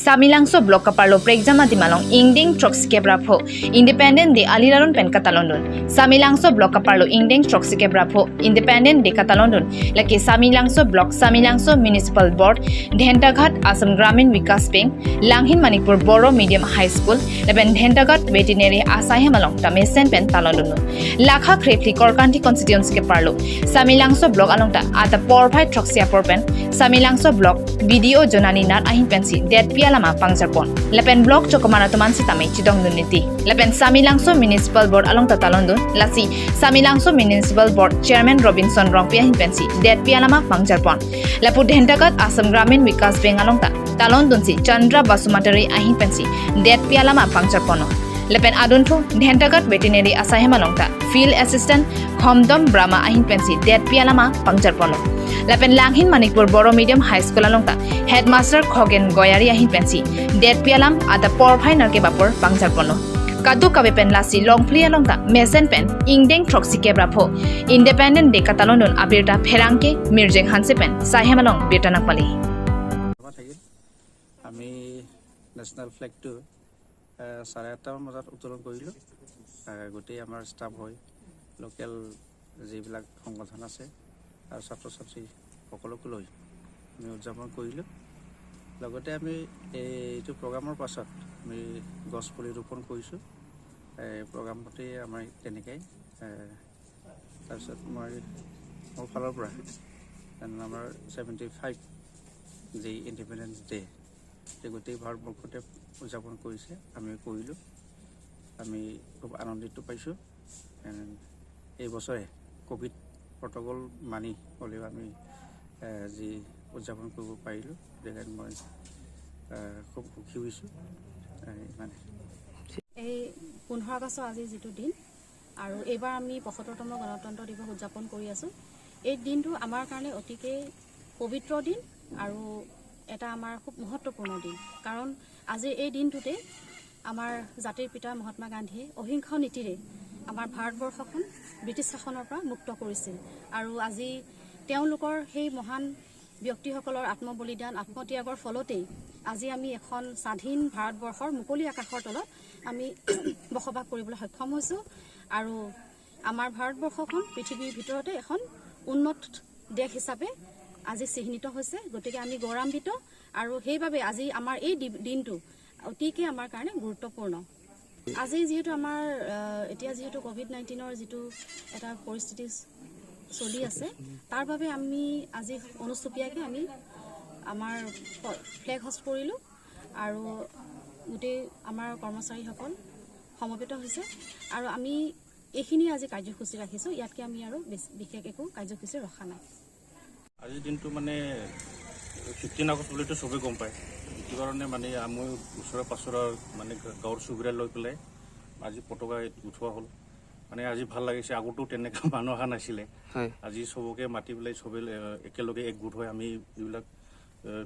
Samilangso Block kaparlo Prekjama dimalong Ingdeng Troxy Kebra pho Independent Day alilalon pen katalondun. Samilangso Block kaparlo Ingdeng Troxy Kebra pho Independent Day katalondun. Laki Samilangso Block, Samilangso Municipal Board, Dhentaghat Assam Gramin Vikas Bank, Langhin Manipur Boro Medium High School, lapen Dhentaghat Veterinary Asai Hamalong ta mesen pen talondunu. Lakha Krepli Korkanti Constituency ke parlo Samilangso Block along ta ata porphai Troxy apor pen Samilangso Block BDO Jonani Nat ahin pensi det pialama pangjarpon. Lapen Block chokomara tuman si tame chidong duniti. Lapen Samilangso Municipal Board along ta talondun lasi Samilangso Municipal Board Chairman Robinson Rongpi ahin pensi det pialama pangjarpon. Lapu Dhentagat Assam Gramin Vikas Bank along ta talondun si Chandra Basumatary ahin pensi det pialama pangjarpono. Lapen adunthu Dhentagat Veterinary Asai Hamalong ta Field Assistant Khomdom Brahma ahin pensi det pialama pangjarpono. Lapen Langhin Manipur Boro Medium High School along ta Headmaster Khogen Goyari ahin pensi det pialam ada porphai narke bapor pangjarpono. Kadu kabe pen lasi longfli along ta mesen pen ingdeng troxy kebra pho Independent Day katalondon abirta pherangke mirjeng hanse pen sahemalong birta nakpali. থাকিল। আমি national ফ্লেগটো 8:30মান বজাত উত্তোলন কৰিলোঁ। গোটেই আমাৰ staff হৈ, local যিবিলাক সংগঠন আছে আৰু ছাত্ৰ ছাত্ৰী সকলোকো লৈ আমি উদযাপন কৰিলোঁ। লগতে আমি এইটো প্ৰগ্ৰামৰ পাছত আমি গছ পুলি ৰোপণ কৰিছোঁ। এই প্ৰগ্ৰামতে আমাৰ তেনেকৈ। তাৰপিছত মই মোৰ ফালৰ পৰা আমাৰ 75 যি ইণ্ডিপেণ্ডেঞ্চ ডে, গোটেই ভাৰতবৰ্ষতে উদযাপন কৰিছে, আমি কৰিলোঁ। আমি খুব আনন্দিত পাইছোঁ। এই বছৰে ক'ভিড প্ৰট'কল মানি হ'লেও আমি যি উদযাপন কৰিব পাৰিলোঁ, সেইকাৰণে মই খুব সুখী হৈছোঁ, ইমানে। এই 15 আগষ্ট আজি যিটো দিন আৰু এইবাৰ আমি 75তম গণতন্ত্ৰ দিৱস উদযাপন কৰি আছোঁ। এই দিনটো আমাৰ কাৰণে অতিকে পবিত্ৰ দিন আৰু এটা আমাৰ খুব মহত্বপূৰ্ণ দিন, কাৰণ আজিৰ এই দিনটোতে আমাৰ জাতিৰ পিতা মহাত্মা গান্ধীয়ে অহিংস নীতিৰে আমাৰ ভাৰতবৰ্ষখন ব্ৰিটিছ শাসনৰ পৰা মুক্ত কৰিছিল। আৰু আজি তেওঁলোকৰ সেই মহান ব্যক্তিসকলৰ আত্মবলিদান, আত্মত্যাগৰ ফলতেই আজি আমি এখন স্বাধীন ভাৰতবৰ্ষৰ মুকলি আকাশৰ তলত আমি বসবাস কৰিবলৈ সক্ষম হৈছোঁ আৰু আমাৰ ভাৰতবৰ্ষখন পৃথিৱীৰ ভিতৰতে এখন উন্নত দেশ হিচাপে আজি চিহ্নিত হৈছে। গতিকে আমি গৌৰৱান্বিত আৰু সেইবাবে আজি আমাৰ এই দিনটো অতিকে আমাৰ কাৰণে গুৰুত্বপূৰ্ণ। আজি যিহেতু আমাৰ এতিয়া যিহেতু ক'ভিড-19ৰ যিটো এটা পৰিস্থিতি চলি আছে, তাৰ বাবে আমি আজি অনুষ্টুপীয়াকৈ আমি আমাৰ ফ্লেগ হষ্ট কৰিলোঁ আৰু গোটেই আমাৰ কৰ্মচাৰীসকল সমবেত হৈছে আৰু আমি এইখিনি আজি কাৰ্যসূচী ৰাখিছোঁ। ইয়াতকৈ আমি আৰু বিশেষ একো কাৰ্যসূচী ৰখা নাই। আজিৰ দিনটো মানে 15 আগষ্ট বুলিতো চবেই গম পায়। সেইটো কাৰণে মানে মই ওচৰে পাঁজৰৰ মানে গাঁৱৰ চুবুৰীয়া লৈ পেলাই আজি পতাকা উঠোৱা হ'ল। মানে আজি ভাল লাগিছে। আগতো তেনেকুৱা মানুহ অহা নাছিলে। আজি চবকে মাতি পেলাই চবেই একেলগে একগোট হৈ আমি এইবিলাক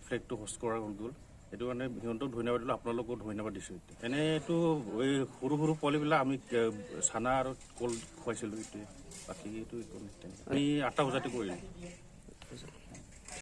ফ্লেগটো হোষ্ট কৰা হৈ গ'ল। সেইটো কাৰণে সিহঁতক ধন্যবাদ দিলোঁ, আপোনালোকো ধন্যবাদ দিছোঁ। এনেইতো এই সৰু সৰু পোৱালিবিলাক আমি চানা আৰু কল খুৱাইছিলোঁ, এইটোৱে। বাকী এইটো একো নাই তেনেকৈ। আমি 8টা বজাতে কৰিলোঁ।